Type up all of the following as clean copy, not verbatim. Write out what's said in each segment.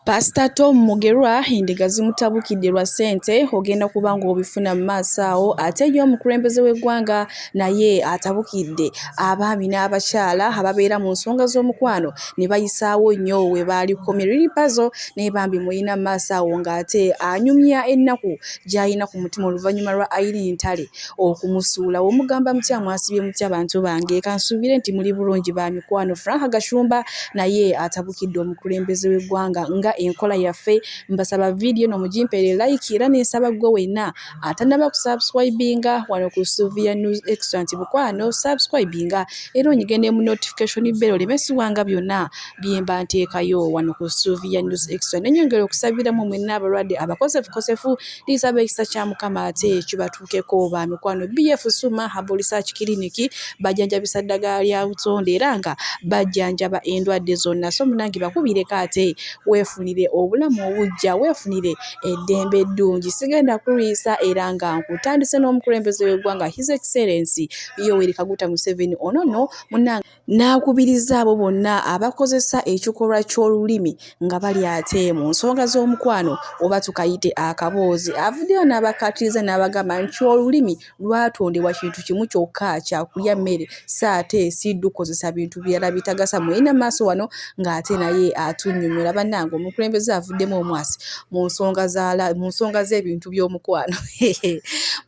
Pasita Tom Mugerwa endiga zimutabukidde lwa ssente, ogenda kuba ng'obifuna mu maaso awo. Ate ye omukulembeze w'eggwanga naye atabukidde abaami n'abakyala ababeera mu nsonga z'omukwano ne bayisaawo nnyo we baalikomye. Lili Pazo naye bambi muyina mu maaso awo ng'ate anyumya ennaku gy'alina ku mutima oluvannyuma lwa Irene Ntale okumusuula. Omugamba mutya, mwasibye mutya bantu bange? Kansuubire nti muli bulungi ba mikwano. Frank Gashumba naye atabukidde omukulembeze w'eggwanga nga enkola yaffe. Mbasaba vidiyo eno mugimpeere like, era nensaba ggwe wenna atannaba kusubscribinga wano ku Sylvia News Extra nti bukwano subscribinga era onyige ne mu notification bell oleme siwanga byonna byemba nteekayo wano ku Sylvia News Extra. Nenyongera okusabiramu mwenna abalwadde abakosefukosefu, lisaba ekisa kya Mukama ate kibatuukeko ba mikwano. BF Suma Herbal Research Clinic bajjanjabisa ddagala lya butonde era nga bajjanjaba endwadde zonna, so munange bakubireko ate weefunire obulamu obuggya, weefunire eddembe eddungi. Sigenda kulwisa era nga nkutandise n'omukulembeze w'eggwanga, His Excellency Yoweri Kaguta Museveni. Ono nno munnange n'akubiriza abo bonna abakozesa ekikolwa ky'olulimi nga bali ate mu nsonga z'omukwano oba tukayite akaboozi. Avuddeyo n'abakkaatiriza n'abagamba nti olulimi lwatondebwa kintu kimu kyokka, kya kulya mmere, so ate si lukozesa bintu birala bitagasa. Muyina maaso wano ng'ate naye atunnyonnyola. Bannange, omukulembeze avuddemu omwasi mu nsonga z'ebintu by'omukwano.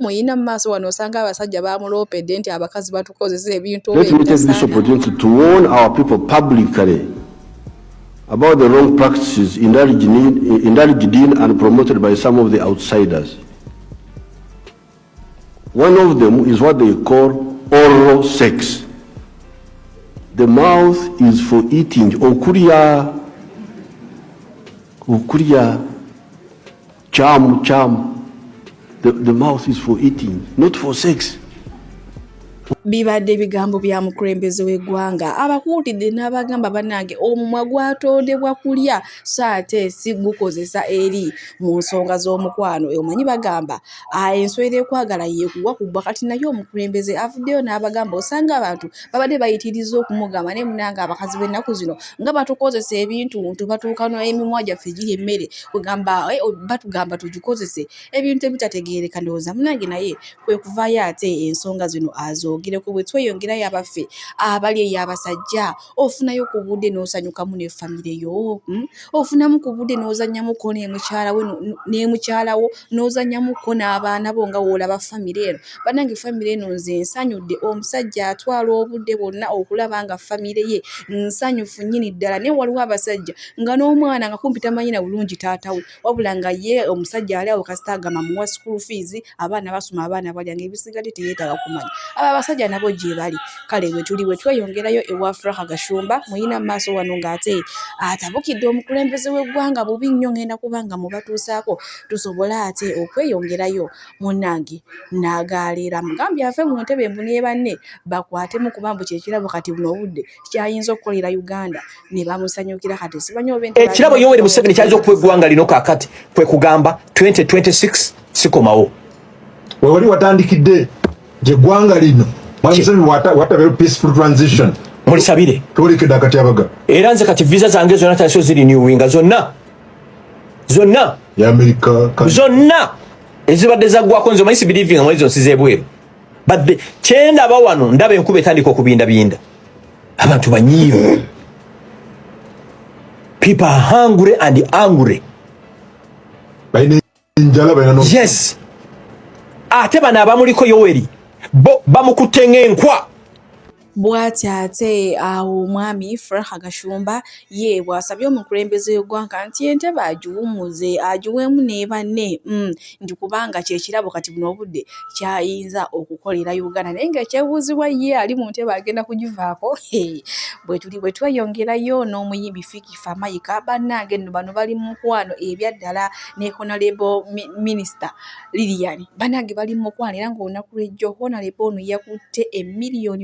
Muyina mu maaso wano osanga abasajja bamuloopedde nti abakazi batukozesa ebintu. Let me take this opportunity to warn our people publicly about the wrong practices indulged in and promoted by some of the outsiders. One of them is what they call oral sex. The mouth is for eating. Okulya, okulya, cham, cham. The mouth is for eating, not for sex. Bibadde bigambo bya mukulembeze w'eggwanga, abakuutidde n'abagamba, bannange, omumwa gwatondebwa kulya, so ate si gukozesa eri mu nsonga z'omukwano. Omanyi bagamba enswera ekwagala yeekuwa kuggwa. Kati naye omukulembeze avuddeyo n'abagamba, osanga abantu babadde bayitiriza okumugamba, naye munange abakazi b'ennaku zino nga batukozesa ebintu ntu batuuka emimwa gyaffe giri emmere, kwegamba batugamba tugikozese ebintu ebitategeereka. Ndowooza munange naye kwe kuvaayo ate ensonga zino azoogereko. Bwe tweyongerayo, abaffe abali ey'abasajja, ofunayo ku budde n'osanyukamu ne famire yo, Ofunamu ku budde n'ozannyamuko ne mukyala wo, n'ozannyamuko n'abaana bo nga w'olaba famire eno. Bannange, famire eno nze nsanyudde. Omusajja atwala obudde bwonna okulaba nga famire ye nsanyufu nnyini ddala, naye waliwo abasajja nga n'omwana nga kumpi tamanyi na bulungi taata we, wabula nga ye omusajja ali awo kasita agamba muwa school fees, abaana basoma, abaana balya, ng'ebisigadde teyeetaaga kumanya. Abo abasajja nabo gye bali. Kale bwe tuli bwe tweyongerayo ewa Frank Gashumba, muyina mu maaso wano ng'ate atabukidde omukulembeze w'eggwanga bubi nnyo. Ngenda kuba nga mubatuusaako tusobole ate okweyongerayo. Munnange n'agaaleera mugambye ave mu ntebe mbu ne banne bakwatemu, kuba mbu kyekirabo kati buno obudde kyayinza okukolera Uganda, ne bamusanyukira. Kati simanyi oba entebe Ekirabo Yoweri Museveni kyayinza okuwa eggwanga lino kaakati kwe kugamba 2026 sikomawo. Wewali watandikidde nti eggwanga lino, Mwami Museveni, watabeero peaceful transition, mulisabire. Twolekedde akatyabaga. Era nze kati visa zange zonna tandise ozirenewinga zonna zonna. Ya Amerika? Zonna ezibadde zaggwako. Nze omanyi sibelievinga mu ezo nsi z'ebweru, but kyendaba wano, ndaba enkuba etandika okubindabinda, abantu banyiivu, people are hungry and angry. Balina enjala, balina no Yes, ate bano abamuliko Yoweri bo bamukutte ng'enkwa. Bw'ati ate awo omwami Frank Gashumba ye bw'asabye omukulembeze w'eggwanga nti entebe agiwummuze, agiweemu ne banne, nti kubanga kye kirabo kati buno obudde kyayinza okukolera Uganda, naye ng'ekyebuuzibwa, ye ali mu ntebe agenda kugivaako? Bwe tuli bwe tweyongerayo n'omuyimbi Fik Fameica. Bannange nno bano bali mu mukwano ebyaddala ne Honorable Minister Lilian. Bannange, bali mu mukwano, era ng'olunaku lw'ejjo Honorable ono yakutte 2 million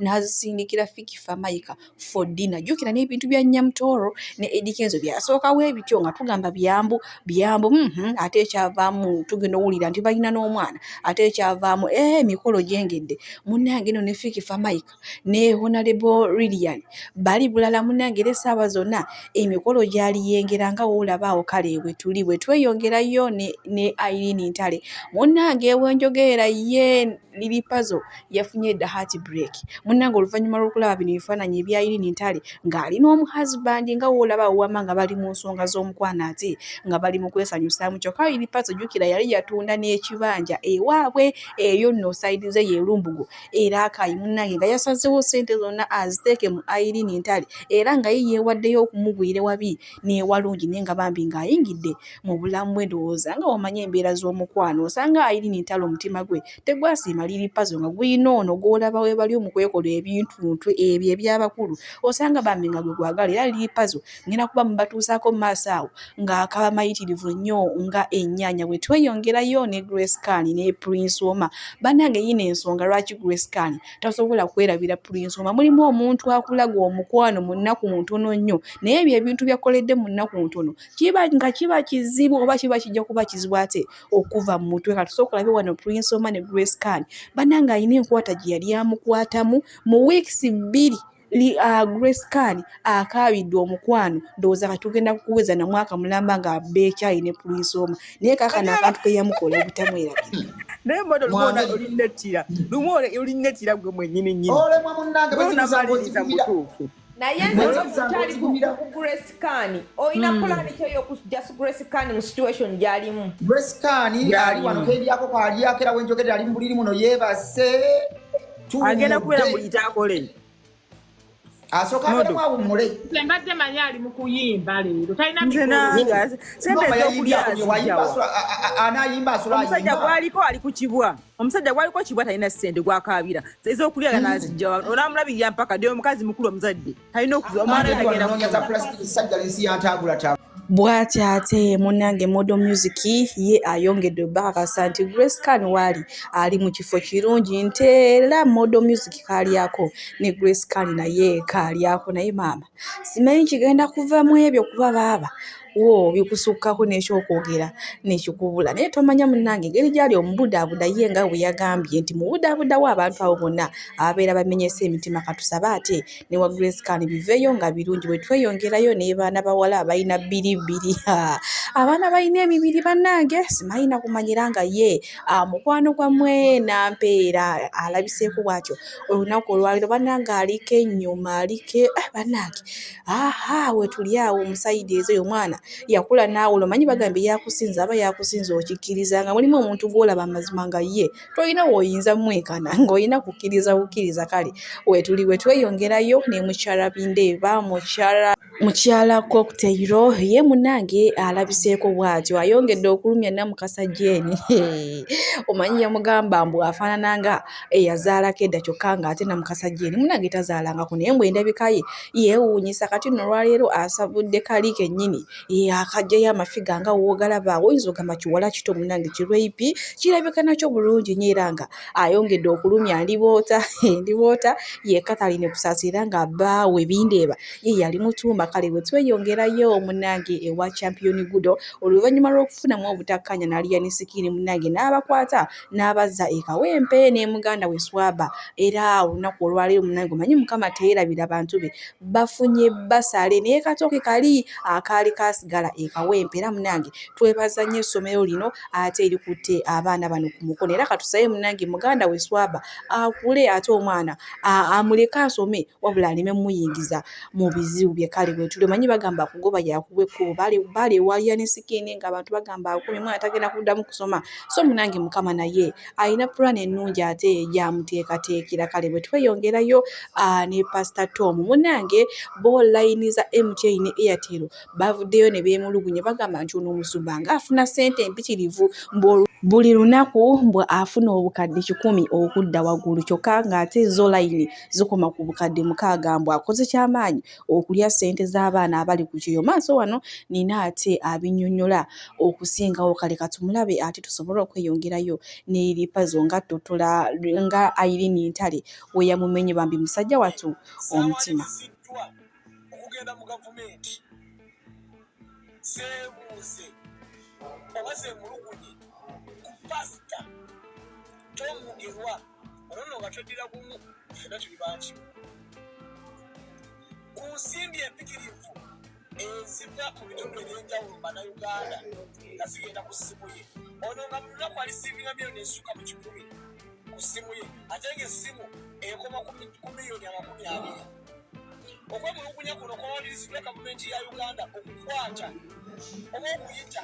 n'azisindikira Fik Fameica for dinner. Jjukira n'ebintu bya Nyamutoro ne Eddy Kenzo byasookawo ebityo nga tugamba byambu byambu ate ekyavaamu tugenda owulira nti balina n'omwana, ate ekyavaamu emikolo gyengedde. Munnange eno ne Fik Fameica ne Honorable Lilian bali bulala munnange, era essaawa zonna emikolo gyaliyengera nga woolaba awo. Kale bwe tuli bwe tweyongerayo ne Irene Ntale, munnange wenjogerera ye Lil Pazo yafunye dda heartbreak munnange oluvannyuma lw'okulaba bino ebifaananyi ebya Irene Ntale ng'ali n'omuhusband nga woolaba awo wamma nga bali mu nsonga z'omukwano ate nga bali mu kwesanyusaamu. Kyokka Lil Pazo jjukira yali yatunda n'ekibanja ewaabwe eyo nno side ze ye Lumbugu era Akaayi munnange nga yasazeewo ssente zonna aziteeke mu Irene Ntale era nga ye yeewaddeyo okumugwira ewabi n'ewalungi, naye nga bambi ng'ayingidde mu bulamu bwe ndowooza nga omanyi embeera z'omukwano osanga Irene Ntale omutima gwe tegwasiima Lil Pazo nga gulina ono gw'olaba we bali mu kwekola ebintuntu ebyo eby'abakulu, osanga bambi nga gwe gwagala. Era Lil Pazo ngenda kuba mubatuusaako mu maaso awo ng'akaba mayitirivu nnyo nga ennyaanya. Bwe tweyongerayo ne Grace Khan ne Prince Omar, bannange yino ensonga lwaki Grace Khan tasobola kwerabira Prince Omar. Mulimu omuntu akulaga omukwano mu nnaku ntono nnyo, naye ebyo ebintu by'akoledde mu nnaku ntono kiba nga kiba kizibu oba kiba kijja kuba kizibu ate okuva mu mutwe. Kati tusooka olabe wano Prince Omar ne Grace Khan, bannange alina enkwata gye yali amukwatamu mu weeks 2. Grace Khan akaabidde omukwano, ndowooza katugenda kukuweza na mwaka mulamba nga beekyayi ne Prince Omar, naye kaakano akantu ke yamukola obutamwerabira. Naye mbodo lumu olinettira, lumu olinettira gwe mwennyini nnyini. Olemwa munnange. Bwezimusango mutuufu. Naye nze kyali ku Grace Khan, olina pulaani ki ey'okujja Grace Khan mu situation gy'alimu? Grace Khan ali wano keryako kalyako, era wenjogerera ali mu buliri muno yeebase. Agenda kubeera mu liitaakole. Asooka abeeremu awummule. Nze mbadde manyi ali mu kuyimba leero, talina. Nze nange sente ez'okulya azijjawa? Anayimba asobola. Omusajja gwaliko ali ku kibwa, omusajja gwaliko kibwa talina ssente, gwakaabira ez'okulya nazijjawa? Onamulabirira mpaka ddi? Omukazi mukulu, omuzadde, talina okuza omwana we tagenda Noonya za plastic, sajja lensi yantagula ta. Bw'ati ate munnange Model Music ye ayongedde obbakakasa nti Grace Khan waali ali mu kifo kirungi, nti era Model Music kaalyako ne Grace Khan naye kaalyako, naye maama simanyi kigenda kuva mu ebyo kuba baaba wo bikusukkako n'ekyokwogera nekikubula. Naye tomanya munnange engeri gy'ali omubudaabuda, ye nga bwe yagambye nti mubudaabudawo abantu abo bonna ababeera bamenyese emitima. Katusabe ate ne wa Grace Khan biveeyo nga birungi. Bwe tweyongerayo ne baana bawala balina bbiri bbiri, abaana balina emibiri bannange simanyi nakumanyira nga ye mukwano gwammwe Nampeera alabiseeko bw'atyo olunaku olwaleero. Bannange aliko ennyuma aliko bannange aha wetuli awo omusayidi ezo oyo omwana yakula naawula. Omanyi bagambye yakusinza aba yakusinza, okikkiriza nga mulimu omuntu gw'olaba amazima nga ye tolina w'oyinza mwenkana ng'olina kukkiriza bukkiriza. Kale wetuli bwe tweyongerayo ne mukyala Bindeeba, mukyala Cocktail ye munnange alabiseeko bw'atyo, ayongedde okulumya Namukasa Jane. Omanyi yamugamba mbu afaanana nga eyazaalako edda, kyokka ng'ate Namukasa Jane munnange tazaalangako, naye mbu endabika ye yeewuunyisa. Kati nno olwaleero asabudde kali kennyini akaggyayo amafiga nga w'ogalaba, oyinza ogamba kiwala kito munnange kirweyipi, kirabika nakyo bulungi nnyo, era nga ayongedde okulumya Ndiboota. Ndiboota ye Catherine Kusaasira nga bbaawe Bindeeba ye yali mutumba. Kale bwe tweyongerayo munnange ewa Champion Gudo, oluvannyuma lw'okufunamu obutakkaanya n'Alien Skin munnange n'abakwata n'abazza e Kawempe ne muganda we Swaba, era olunaku olwaleero munnange omanyi Mukama teyeerabira bantu be, bafunye basale naye katooke kali akaali kaasigala e Kawempe. Era munnange twebaza nnyo essomero lino ate erikutte abaana bano ku mukono, era katusabe munnange muganda we Swaba akule ate omwana amuleke asome wabula aleme muyingiza mu bizibu bye. Kale bwe tuli omanyi bagamba kugoba yakuwa ekkubo, baali ewa Alien Skin ng'abantu bagamba akumi mwana tagenda kuddamu kusoma, so munnange Mukama naye alina pulaani ennungi ate gy'amuteekateekera. Kale bwe tweyongerayo ne Pastor Tom munnange, bo layini za MTN ne Airtel bavuddeyo ne beemulugunya, bagamba nti ono omusumba ng'afuna ssente empitirivu mbu. Buli lunaku mbu afuna obukadde 100 okudda waggulu, kyokka ng'ate zo layini zikoma ku bukadde 6. Mbu akoze kyamaanyi okulya ssente z'abaana abali ku kyeyo. Maaso wano nina ate abinnyonnyola okusingawo. Kale katumulabe ate tusobole okweyongerayo ne Lil Pazo nga ttottola nga Irene Ntale we yamumenye bambi musajja wattu omutima. Okugenda mu gavumenti zeebuuze oba zeemulugunye ku Pasita Tom Mugerwa ono nno nga tweddira gumu, ffenna tuli bangi, ku nsimbi empitirivu eziva mu bitundu eby'enjawulo mu Bannayuganda nga zigenda ku ssimu ye. Ono nga buli lunaku alisiivinga miliyoni ezisukka mu 100 ku ssimu ye, ate ng'essimu ekoma ku miliyoni 20. Okwemulugunya kuno kwawaliriziddwa gavumenti ya Uganda okukwata oba okuyita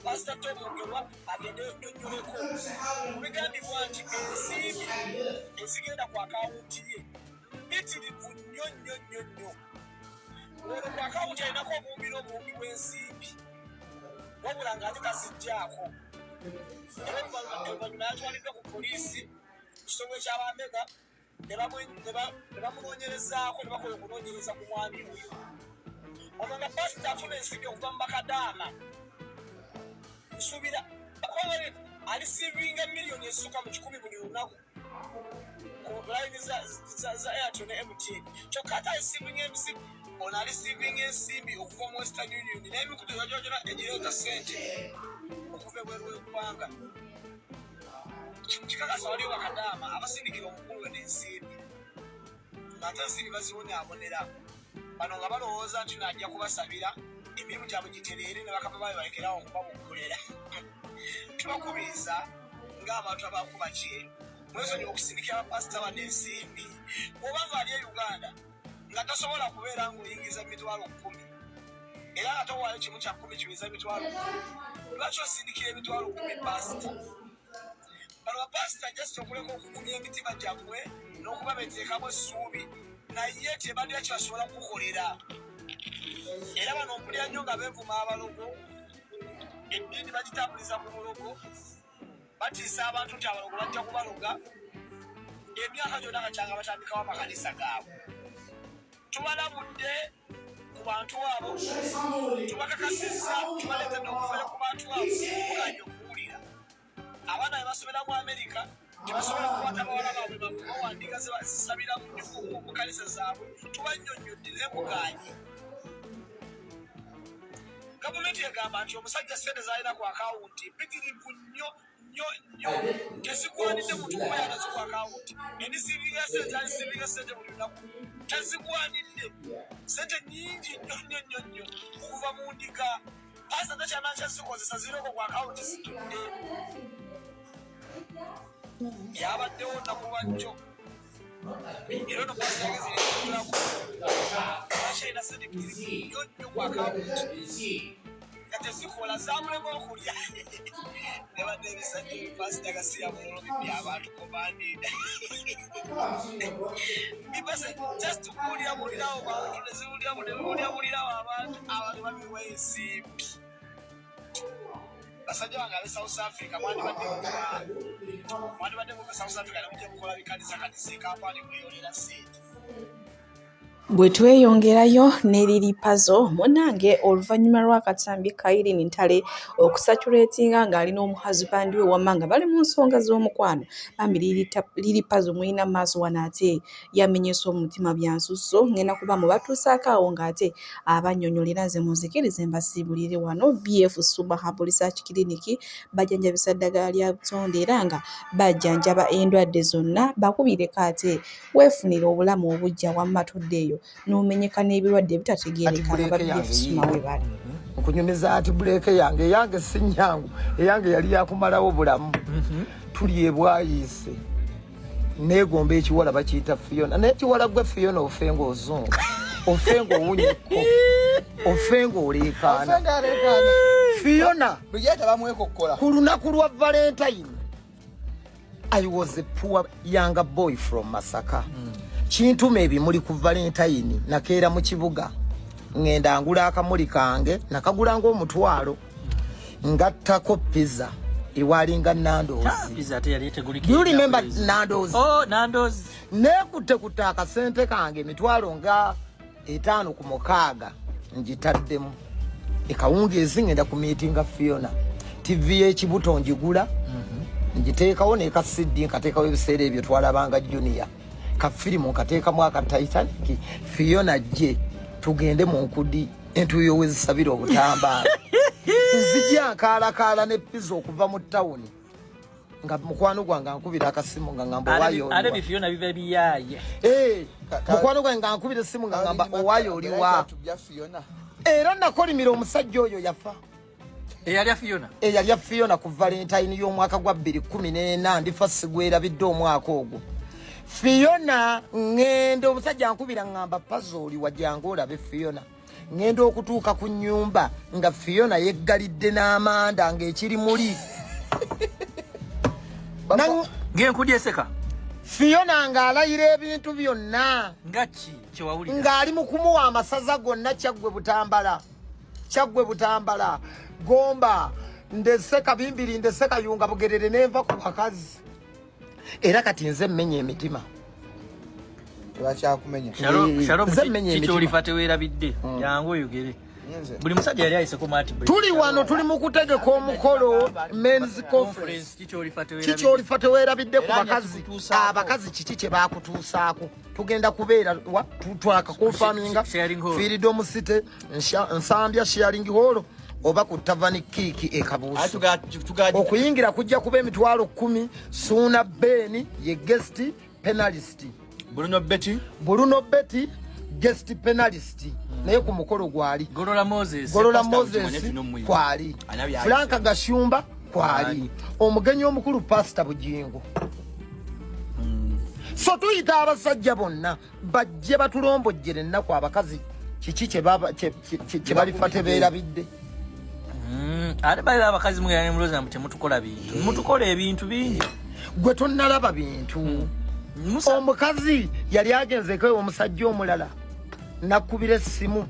Pasita Tom Mugerwa agende ennyonnyoleko ku bigambibwa nti ensimbi ezigenda ku akawunti ye mpitirivu nnyo nnyo nnyo nnyo. Ono ku akawunti alinako obuwumbi n'obuwumbi bw'ensimbi, wabula ng'ate tazijjaako, era oluvannyuma yatwaliddwa ku poliisi ku kitongole ky'abambega ne bamunoonyerezaako ne bakola okunoonyereza ku mwami oyo. Ono nga pasita afuna ensimbi okuva mu bakadaama, nsuubira alisiivinga miliyoni ezisukka mu 100 buli lunaku ku layini za Airtel ne MTN, kyokka ate alisiivinga ensimbi, ono alisiivinga ensimbi okuva mu Western Union n'emikutu gyona egireeta ssente okuva ebweru w'eggwanga. Kikakasa waliwo bakadaama abasindikira omukulu we n'ensimbi, ng'ate ensimbi bazibonaabonera. Bano nga balowooza nti najja kubasabira emirimu gyabwe gitereere ne bakama baabwe balekerawo okubabukolera. Tubakubiriza ng'abantu abakuba kyeyo, mwesonyiwa okusindikira bapasita bano ensimbi. Bw'oba nga ali e Uganda nga tosobola kubeera ng'oyingiza 100,000 era nga towaayo 1/10 kiweza 100,000, lwaki osindikira 100,000 pasita? Bano bapasita just okuleka okugumya emitima gyammwe n'okuba beteekamu essuubi, naye tebalina kyebasobola kukukolera. Era bano mpulira nnyo nga beevuma abalogo, eddiini bagitambuliza ku bulogo, batiisa abantu nti abalogo bajja kubaloga. Emyaka gyonna kakyanga batandikawo amakanisa gaabwe. Tubalabudde ku bantu abo, tubakakasizza, tubaleetedde okufera ku bantu abo, muganye okuwulira. Abaana be basomera mu Amerika tebasobola kukwata bawala baabwe bawandiika zisabira mu kanisa zaabwe. Tubannyonnyodde naye muganye. Gavumenti egamba nti omusajja ssente z'alina ku akawunti mpitirivu nnyo nnyo nnyo, tezigwanidde muntu kubeera nazo ku akawunti. Enisiivinga ssente zalisiivinga ssente buli lunaku tezigwanidde, ssente nnyingi nnyo nnyo nnyo nnyo okuva mu ndiga. Pasita takyalina kyazikozesa, ziroko ku akawunti zitudde. Yabaddewo olunaku lwajjo, era ono pasita yagezerekulako akyalina ssente mpitirivu nnyo nnyo ku akawunti nga tezikola, zamulema okulya. Nebadde ebisajja ebipasita gasiya bulolo bibbi abantu komandinda bibase just kuwulira bulirawo bantu neziwulira nebiwulira bulirawo abantu, abantu babiwa ensimbi. Basajja bange abe South Africa, mwandibadde muva South Africa nemujja mukola bikanisa kanisa ekampani mweyolera sente. Bwe tweyongerayo ne Lil Pazo munnange, oluvannyuma lw'akatambi ka Irene Ntale okusaculatinga ng'ali n'omuhusband we, wamma nga bali mu nsonga z'omukwano, bambi Lil Pazo mulina maaso wano ate yamenyesa omutima bya nsusso. Ngenda kuba mubatuusaako awo ng'ate abannyonnyolera. Nze munzikirize mbasiibulire wano. BF Suba Herbal Research Clinic bajjanjabisa ddagala lya butonde era nga bajjanjaba endwadde zonna. Bakubireko ate weefunire obulamu obuggya, wamma tudde eyo n'omenyeka n'ebirwadde ebitategeereka nga ba BF Suma we bali. Nkunyumiza ati buleeke yange, eyange si nyangu, eyange yali yakumalawo bulamu. Tuli ebwayiise, neegomba ekiwala bakiyita Fiona, naye kiwala gwe Fiona, ofe nga ozunga, ofe nga owunyeko, ofe nga oleekaana. Fiona ku lunaku lwa Valentine, I was a poor younger boy from Masaka. Kintuma ebimuli ku Valentine, nakeera mu kibuga ngenda ngula akamuli kange, nakagula ng'omutwalo, ngattako pizza. Ewalinga Nandos. Do you remember Nandos? Oh, Nandos. Nekutte kutte akasente kange emitwalo nga 56 ngitaddemu. Ekawungeezi ngenda ku meetinga Fiona. TV y'ekibuto njigula. Ngiteekawo ne ka CD nkateekawo ebiseera ebyo twalabanga Junior. Ka firimu nkateekamu aka Titanic. Fiona jje tugende mu nkudi entuuyo we zisabira obutambaala. Nzija nkaalakaala ne pizza okuva mu tawuni. Nga mukwano gwange ankubira akasimu nga ngamba owaayo oliwa. Ate bifiona biba biyaaye. Eh, mukwano gwange nga ankubira essimu nga ngamba owaayo oliwa. Era nakolimira omusajja oyo yafa. Eyalya Fiona. Eyalya Fiona ku Valentine y'omwaka gwa 2014 ndifa sigwerabidde omwaka ogwo. Fiona ngenda omusajja ankubira ngamba Pazo oli wajjangu olabe Fiona. Ngenda okutuuka ku nnyumba nga Fiona yeggalidde n'amanda ng'ekiri muli. Ng'enkudi eseka. Fiona ng'alayira ebintu byonna. Nga ki kye wawulira? Ng'ali mu kumuwa amasaza gonna Kyaggwe Butambala. Kyaggwe Butambala, Gomba, ndese Kabimbiri, ndese Kayunga, Bugerere nenva ku bakazi. Era kati nze mmenya emitima. Tebakyakumenya. Shalom, Nze mmenya emitima. Kikyolifa teweerabidde. Jangu oyogere. Buli musajja yali ayiseko mu break. Tuli wano tuli mu kutegeka omukolo men's conference. Kikyolifa teweerabidde ku bakazi. Abakazi kiki kye baakutuusaako? Tugenda kubeera twakakonfaminga Freedom City, Nsambya Sharing Hall oba ku Tavern Kiiki e Kabuusu. Okuyingira kujja kuba 10,000. Suuna Ben ye guest penalist. Bruno Betty. Bruno Betty guest penalist. Naye ku mukolo gwali. Golola Moses. Golola Moses kwali. Frank Gashumba kwali. Omugenyi omukulu Pastor Bujingo. So tuyita abasajja bonna bajje batulombojjere ennaku abakazi kiki kye balifa tebeerabidde. Ate balira abakazi mugenda ne mulowooza mbu temutukola bintu. Mutukola ebintu bingi. Gwe tonnalaba bintu. Omukazi yali agenzeeko omusajja omulala nakubira essimu.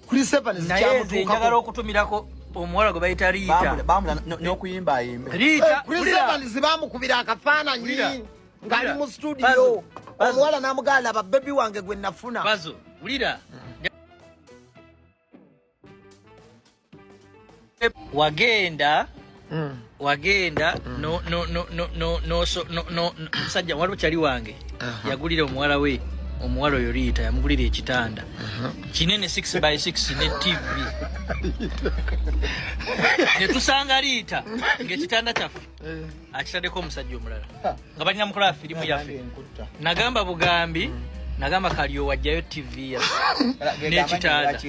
Chris Evans Naye nze njagala okutumirako omuwala gwe bayita Rita. N'okuyimba ayimbe. Rita, Chris Evans bamukubira akafaananyi ng'ali mu studio. Omuwala n'amugamba laba baby wange gwe nafuna. Bazo, wulira. Wagenda wagenda no no no no no no so no no musajja waliwo kyali wange yagulira omuwala we omuwala oyo Rita yamugulira ekitanda kinene 6x6 ne TV. Ne tusanga Rita ng'ekitanda kyaffe akitaddeko omusajja omulala nga balina mukola firimu yaffe. Nagamba bugambi, nagamba Kalyowa ajjayo TV yaffe n'ekitanda.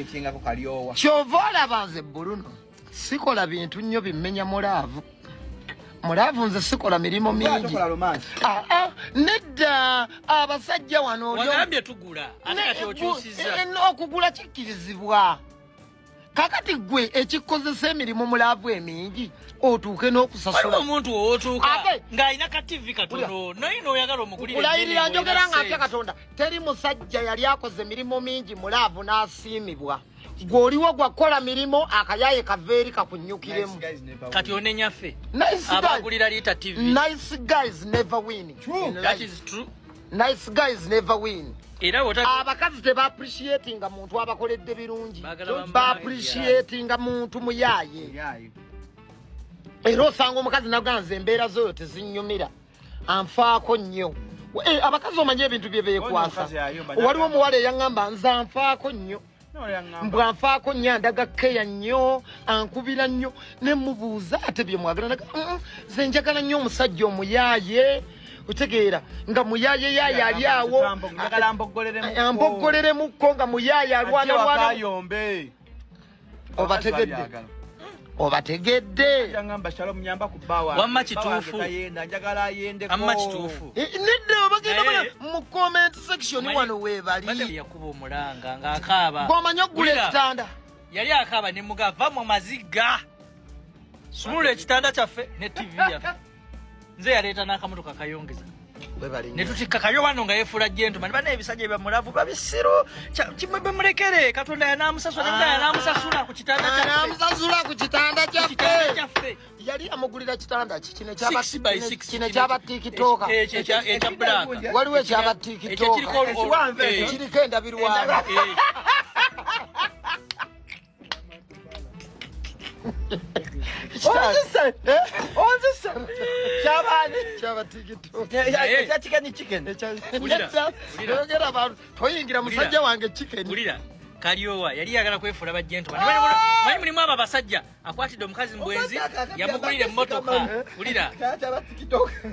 Kyova olaba nze Bruno sikola bintu nnyo bimmenya mulaavu. Mulaavu nze sikola mirimu mingi. Nedda abasajja wano wagambye tugula ate kati okyusizza. Okugula kikkirizibwa. Kakati gwe ekikozesa emirimu mulaavu emingi otuuke n'okusasula. Waliwo omuntu otuuka ng'alina ka TV katono naye n'oyagala omugulire. Kulayirira njogera nga ntya Katonda teri musajja yali akoze emirimu mingi mulaavu n'asiimibwa. Gwe oliwo gwakola mirimu akayaye kava eri kakunnyukiremu. Kati onenya ffe abagulira Rita TV. Nice guys never win. That is true. Nice guys never win. Era abakazi teba appreciatinga muntu abakoledde birungi, ba appreciatinga muntu muyaaye. Era osanga omukazi naganza embeera z'oyo tezinnyumira, anfaako nnyo. Abakazi omanye ebintu bye beekwasa. Waliwo omuwala eyaŋŋamba nze anfaako nnyo, mbwa nfaako nnyo, andaga keya nnyo, ankubira nnyo, ne mubuuza ate bye mwagala. Naga, nze njagala nnyo omusajja omuyaaye. Otegeera nga muyaaye yaaye ali awo, amboggoleremukko nga muyaaye alwanalwana. Obategedde, obategedde. Wamma kituufu. Amma kituufu. Nedda bagenda mu comment section wano weebali. Yakuba omulanga ng'akaaba. Bw'omanyi okugula ekitanda. Yali akaaba ne mugava mu maziga. Sumulula ekitanda kyaffe ne TV yaffe. Nze yaleeta n'akamotoka kayongeza. Ne tutikka kayo wano nga yeefuula gentleman. Banna ebisajja bya mulavu babisiro. Kimwe bemulekere. Katonda yanaamusasula, ne yanaamusasula ku kitanda kyaffe. Anaamusasula ku kitanda kyaffe. Yali amugulira kitanda ki kino Six by six, kino ekyaba tikitoka. Ekyo ekya black. Waliwo ekyaba Ekyo kiriko tikitoka kiriko endabirwamu. Onzise. Onzise. Kyabani. Kyaba tikitoka. Ekya chicken chicken. Wulira, wulira. Oyogera abantu toyingira musajja wange chicken. Wulira, Kalyowa yali yagala kwefuula ba gentleman. Manyi mulimu abo abasajja akwatidde omukazi mu bwenzi, yamugulira emmotoka. Wulira.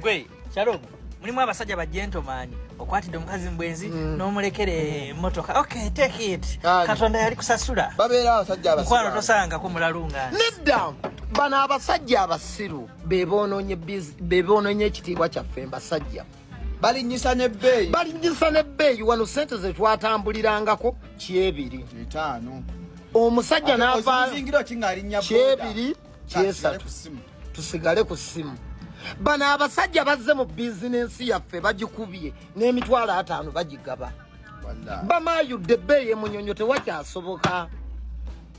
Gwe, Shalom, mulimu abasajja ba gentleman okwatidde omukazi mu bwenzi n'omulekera emmotoka. Okay, take it. Katonda yali kusasula. Babeera abasajja abasiru. Mukwano tosangako mulalu nga nze. Nedda, bano abasajja abasiru be boonoonye be boonoonye ekitiibwa kyaffe mbasajja. Balinnyisa n'ebbeeyi. Balinnyisa n'ebbeeyi. Wano ssente ze twatambulirangako kyebiri. 5. Omusajja Ate n'ava ozimuzingira ki ng'alinnya boda? Kyebiri, Tusigale kyesatu. ku ssimu. Tusigale ku ssimu. Bano abasajja bazze mu bizinensi yaffe bagikubye n'50,000 bagigaba. Wallahi. Bamayudde ebbeeyi emunyonyo tewakyasoboka.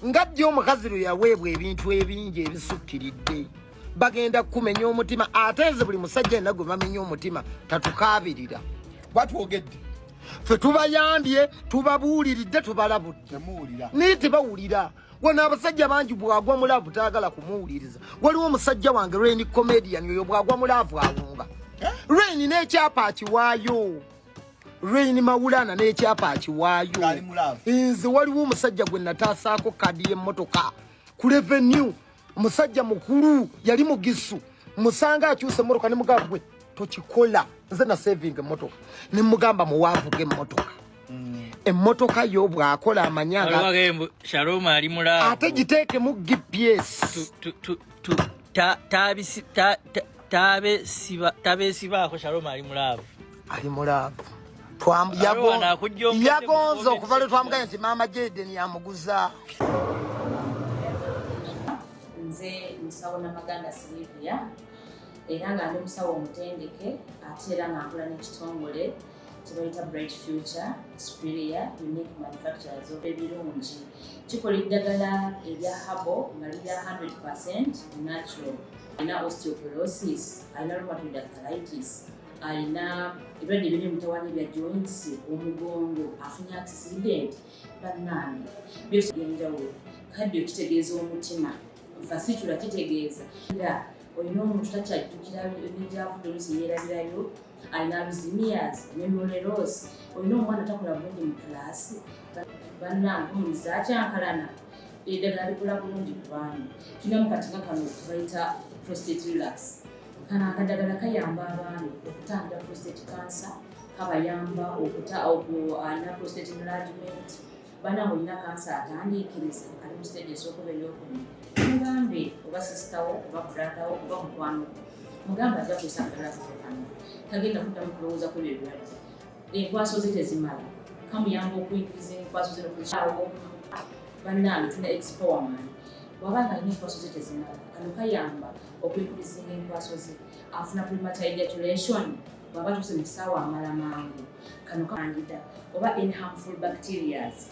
Nga jjo omukazi lwe yaweebwa ebintu ebingi ebisukkiridde. Bagenda kukumenya omutima, ate nze buli musajja yenna gwe bamenya omutima tatukaabirira. Batwogedde. Ffe tubayambye, tubabuuliridde, tubalabudde. Temuwulira. Naye tebawulira. Wano abasajja bangi bw'agwa mu laavu taagala kumuwuliriza. Waliwo omusajja wange Rain comedian, oyo bw'agwa mu laavu awunga. Rain n'ekyapa akiwaayo. Rain Maulana n'ekyapa akiwaayo. Ng'ali mu laavu. Nze waliwo omusajja gwe nataasaako kaadi y'emmotoka ku revenue. Musajja mukulu yali mugisu. Musanga akyuse emmotoka ne mugamba gwe tokikola. Nze na saving emmotoka. Ne mugamba muwaavuge emmotoka. Emmotoka yo bw'akola amanya nga Waliwo agembu, Shalom ali mu laavu. Ate giteekemu GPS. Tabeesibaako, Shalom ali mu laavu. Ali mu laavu. Waliwo wano akujja omukadde Yagonza mu okuva lwe twamugambye nti maama Jaden yamuguza. Nze musawo Namaganda Sylvia, era nga ndi musawo omutendeke, ate era nga nkola n'ekitongole kye bayita Bright Future Superior Unique Manufacturers of ebirungi. Kikola eddagala erya herbal nga lirya 100% natural. Alina osteoporosis, alina rheumatoid arthritis, alina ebirwadde ebiri mutawaanya ebya joints, omugongo, afunye accident, bannange byose byenjawulo. Kadde kitegeeza omutima, vascular kitegeeza era olina omuntu takyajjukira negyavudde, oluusi yeerabirayo, alina Alzheimer's, memory loss, olina omwana takola bulungi mu kilaasi, bannange omulizi akyankalana, eddagala likola bulungi ku baami. Tulinamu kati nga kano tubayita prostate relax. Kano akadagala kayamba abaami okutangira prostate cancer, kabayamba okuta alina prostate enlargement. Bannange olina kansa atandiikiriza ali mu stage esooka oba eyokubiri, mugambe oba sisitawo oba brotherwo oba mukwano gwo, mugambe ajja kukozesa akadagala kaffe kano, tagenda kuddamu kulowooza ku ebyo ebirwadde. Enkwaso ze tezimala, kamuyamba okuyigiriza enkwaso ze nokuzaawo. Bannange tulina expowerman, bw'aba nga alina enkwaso ze tezimala, kano kayamba okuyigiriza enkwaso ze. Afuna premature ejaculation, bw'aba tuuse mu kisaawe amala mangu, kano kandida oba any harmful bacterias.